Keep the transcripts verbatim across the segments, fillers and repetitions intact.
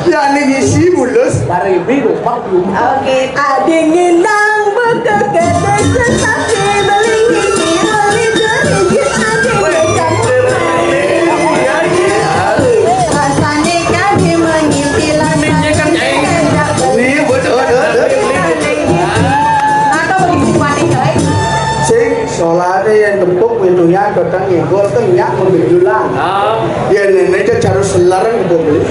Ya, ning isi mulus. Pariwi, lupa, lupa. Oke, ading nginang buka kedai, tetapi beli ini, beli gerijit, ading nginang. Rasane kami mengintilan. Ini bocor, bocor, bocor. Atau beli kuat, coy. Sing, solane yang tepuk, pintunya, datang, ngigol, kan, nyak, membejulan. Ah. Ya, nenek, harus selarang, kebeli.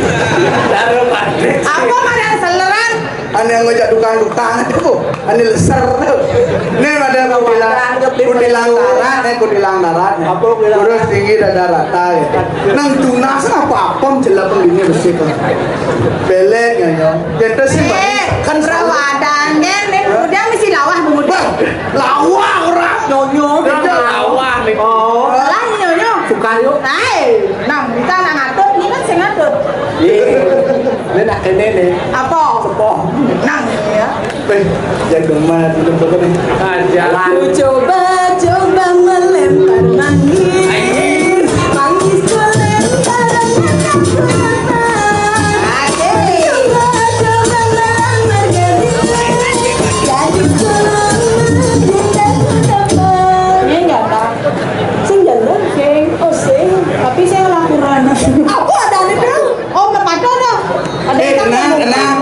Taruh pabrik. Apa pada seleran? Ane ngajak tukang-tukang aja, Bu. Ane leser. Nih, ada kutilang, kutilang darat, nih, kutilang darat, nih. Apa kutilang? Kurus, tinggi, dada rata, gitu. Nang tunas apa-apa, jelas pembini besi, tuh. Belek, ya, ya. Kita sih, Pak. Eh, kan perawadan, kan? Nih, udah mesti lawah, Bu. Bah, lawah orang. Nyonyo, kan lawah, nih. Oh. Lah, nyonyo. Suka, yuk. Hai, nang, kita nang ngatur, ini kan saya ngatur. Iya. Ini nak kene nih. Apa? Sepoh. Nang, ya. Eh, jago mati, jago mati. Aja. Ku coba-coba melempar manggis. Ayo. Manggis ku lemparan, anak ku lemparan. Oke. Coba-coba melamar gadis. Gadis ku lemparan, cinta ku dapat. Ini enggak tahu. Sing jalan, sing. Oh, sing. Tapi saya laporan. Apa ada nih, Bang? Oh, mepado dah. Ada. Eh, yang tenang, tenang.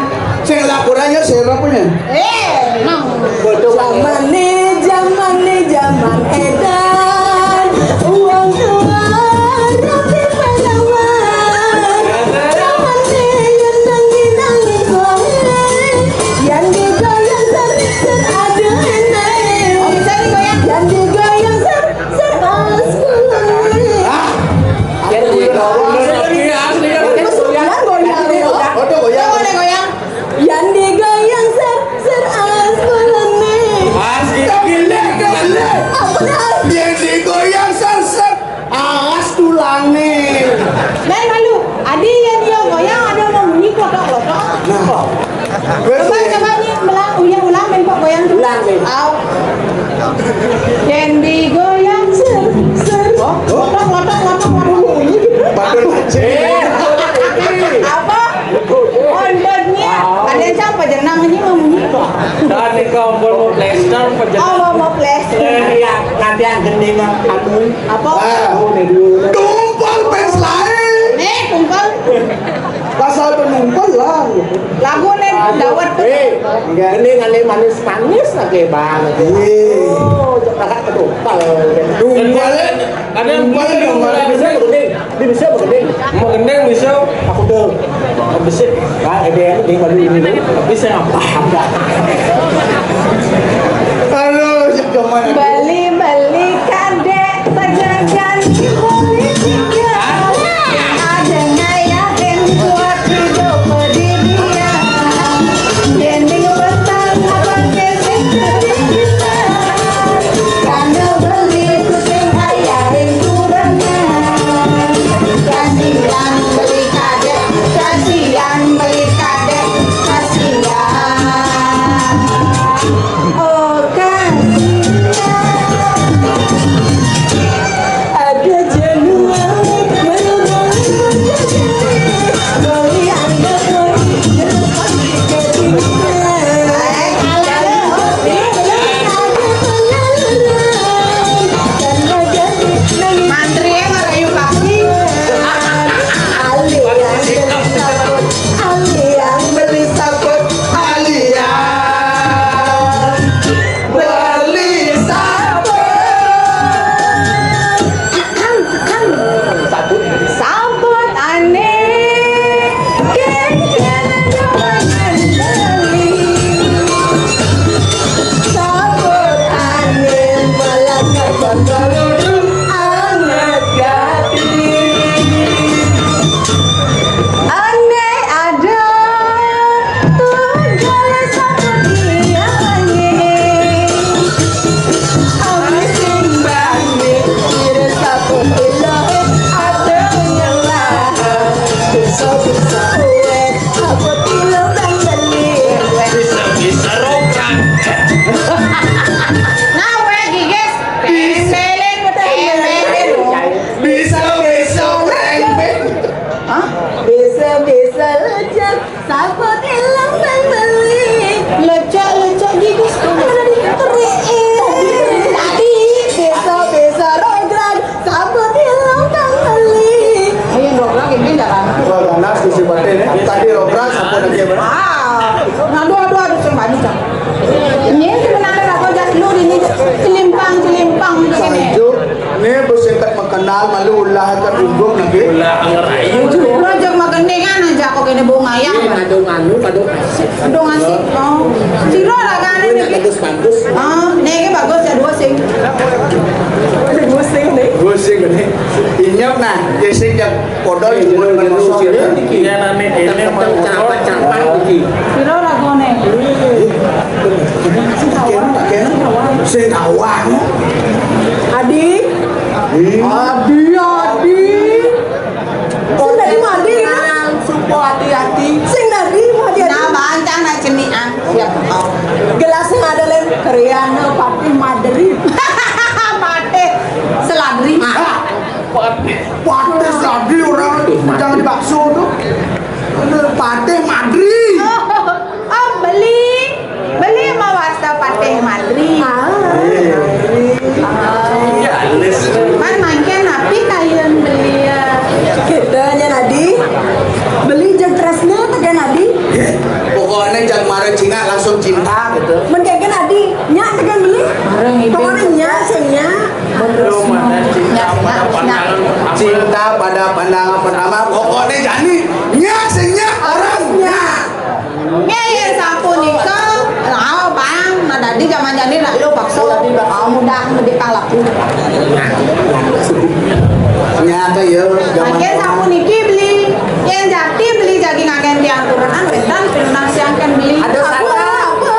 Sing laporannya siapa punya? Eh, nang. Bodoh. Zamane, zamane, zaman edan. Uang keluar, tapi penawan. Zamane yang nangi-nangi kowe. Yang digoyang ser-ser, aduh, enak. Oh, bisa digoyang. Yang digoyang ser-ser, alas, ah. Yang digoyang. Asli, asli, asli. Itu sebenarnya goyang. Oh, tuh goyang. Boleh goyang. Yang digoyang ser, ser, alas, boleh. Asli, gile, gile. Apa dah? Yang digoyang ser, ser, alas, tulangnya. Lain malu. Adi yang dia goyang, ada orang bunyi klotok-klotok. Nah. Coba, coba ni, ulang, ulang, ulang, main kok goyang tu. Ulang, ni. Au. Yang digoyang ser, ser. Oh, lotok, lotok, lotok, lotok. Bunyi. Patut aja. Eh, apa? Ondotnya. Ada siapa jenang ini mau bunyi? Dan ni kau mau plester, apa jenang? Oh, mau, mau plester. Eh, ya, nanti yang gending, anu. Apa? Ah. Tumpal pens lain. Nih, tumpal. Pasal penumpal lah. Lagu nih, dawet tuh. Eh, ini kali manis-manis lagi, Bang. Iya. Oh, cek kakak ketumpal. Tumpal. Ada yang tumpal, tumpal. Bisa begini. Dia bisa begini. Mau gendeng bisa. Aku tuh. Bisa. Ah, ada yang di baru ini. Bisa apa? Halo, ya, kemana? Beli-beli kadek, pejagan di politika. Ada ngayahin kuat hidup di dia. Gending petang, apa kesing kita. Karena beli kucing, ayahin kurangan. Kasihan beli kadek, kasihan beli kadek, kasihan. Oh, kasihan. Ada januari, baru beli, beli anak, beli jeruk, beli kacang. Mantri ya, marayu kaki. Aliang beli sabun, aliang beli sabun. Sabun. Sabun aneh. Kene ada mangan beli. Sabun aneh, malah sabun kaludung amat gati. Aneh ada. Bisa, bisa, rembek. Hah? Bisa, bisa, lecak. Sabut ilang nang beli. Lecak-lecak gigi sekolah dari teriik. Tadi desa-desa Rogran. Sabut ilang nang beli. Ayo Rogran ini jalan. Wah, ganas di si batin, eh. Tadi Rogran, sabut lagi, Bang. Ah, aduh, aduh, aduh, sing banyak, Cak. Ini sebenarnya aku jas lu ini, celimpang-celimpang begini. Sajo, ini bersingkat makenal, malu ulah ke unduk lagi. Ulah angger ayu. Lo jek magendingan aja kok gini bunga ya. Ini kado nganu, kado kasih. Aduh ngasih, oh. Siro lah kan ini. Ini bagus, bagus. Oh, ini bagus ya, dua sing. Dua sing nih. Dua sing nih. Inyap nah, ya sing jam. Kodol, iya, iya, iya. Iya, nane kene mau cerapa-cerapa iki. Piro regane? Sing kawan. Adi. Adi, Adi. Sing dadi Madi, ya? Supo hati-hati. Sing dadi Madi, Adi. Nah, bancang nak cenian. Siap. Gelasnya ada, Len. Kriana Patih Madri. Patih Seladri. Patih. Patih tadi orang jangan dibakso tuh. Patih Madri. Oh, oh, beli. Beli mau wasta Patih Madri. Ah. Iya, Lis. Man mangken napi kayun beli ya? Kita nya nadi. Beli jeg tresna tegan nadi. Pokoknya jangan marah Cina langsung cinta gitu. Men kayak nadi, nya tegan beli. Kemarin nya, sing nya. Belum ada cinta pada pandangan pertama. Cinta pada pandangan pertama, pokoknya jani nya sing nya orang nya. Nya ya sapunika, ah, Bang, nah tadi zaman jani nak lu paksa, ah, mudah gede kalaku. Nya apa ya? Zaman Makin sapuniki beli, yang jati beli jagi ngagen tiang turunan, wetan pinunas siangkan beli. Ada apa? Apa?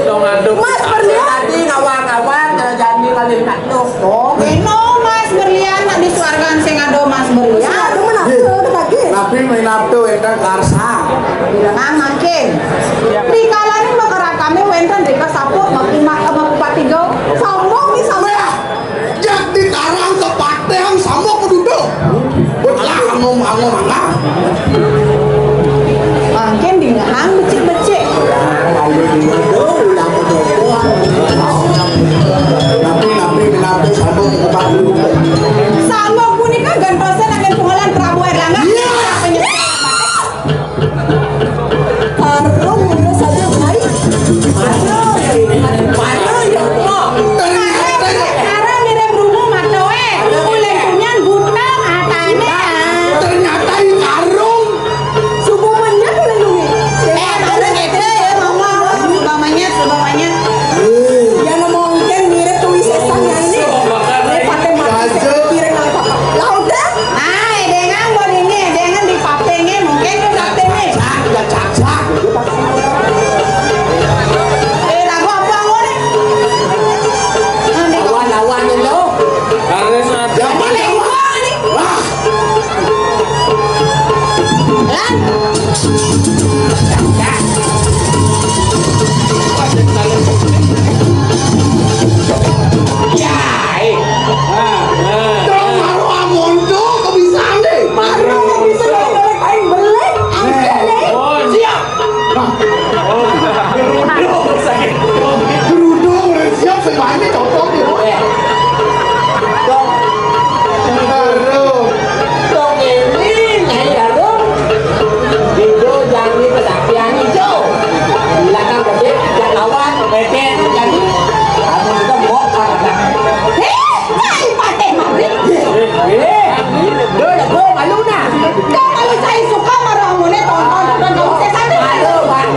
Dong aduk. Mas, pernah? Tadi ngawang-ngawang, jani kali nak. Tuh, kok keno Mas Berlian nak di swargan sing ada Mas Berlian. Sing ada menapa, ada lagi. Tapi menapa wénten karsa. Bilangan mangkin. Rikalaning makarakame wénten rika sapu maku-, mak-, maku patiga. Sambung nih, sambung. Wah, jak dikarang kepatehan sambung keduduh. Belah kamu, kamu mangga. Mangkin dingehang becik-becik. Tapi, tapi, tapi, sambung ke Pak Guru. Sambung punika gentosan akan pungelan Prabu Erlangga. Iya. Karung, saja, Mas. Aduh, parah, ya Allah. Karang mirip rungu matoe. Uleng kunyan buta matane. Ternyata ini karung. Subuh menyan uleng kunyan. Eh, mana gitu ya, Mama? Subuh banyak, subuh banyak. Yang ngomongin mirip tulis esang ya ini. Eh, pakai mati, saya piring apa? Lah udah. Nah, dengan buat ini, dengan di papengnya, mungkin ke papengnya. Cak, cak, cak. Eh, lagu apa, Ngun? Lawan, lawan, lo. Harus ada. Jangan, jangan. Wah. Lan. Ya, eh. Dong, maru amonto, kok bisa, deh? Maru, kok bisa, deh? Paling belek, angkat, deh. Oh, siap. Geruduk, udah siap, semuanya cocok, ya. Dong. Aduh. Dong, ini, Nyai Agung. Ijo janji kesaktian ijo. Bilangan gede, jangan lawan, gede, janji. Aku juga mau, ah. Eh, Nyai Patih Madri. Eh, eh, Dul, Agung, malu nah. Kau kalau saya suka marah mune, tonton, tonton, tonton, saya sampai. Malu, Bang.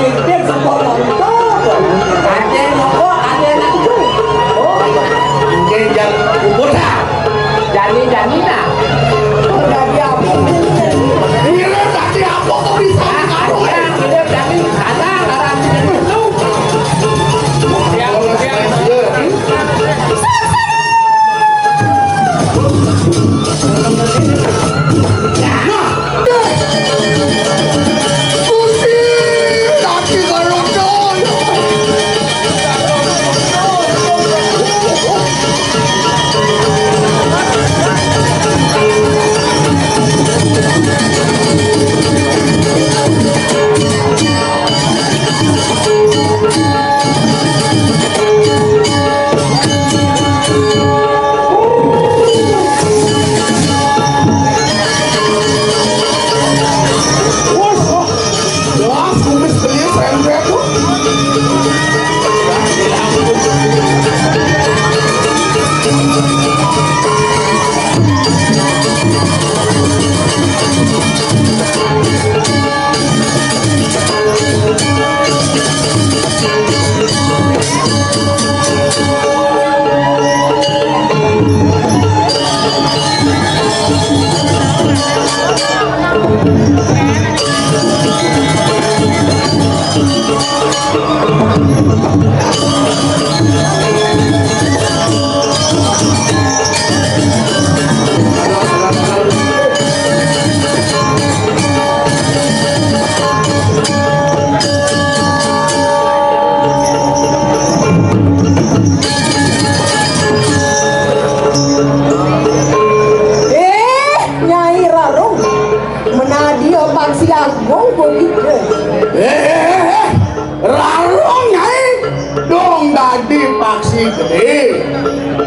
Eh,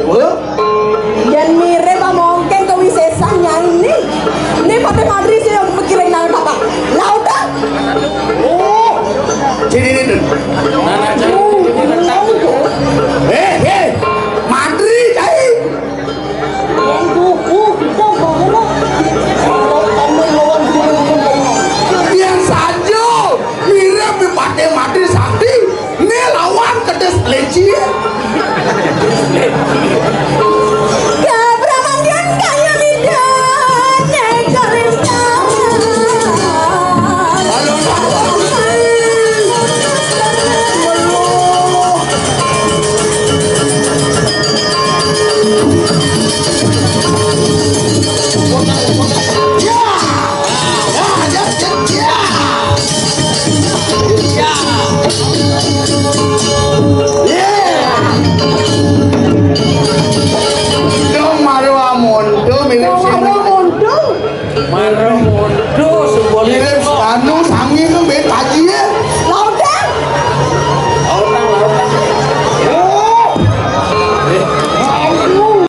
wah. Yén mirip amongkén kawisésan Nyai né. Né Patih Madri sing mikirin nang tata. Lauta. Oh, sini, sini. Eh, eh, Madri, Cai. Biasa aja. Mirip Patih Madri Sakti. Né lawan kedis kelinci. Kabramanggian kaya midan, né karintangan.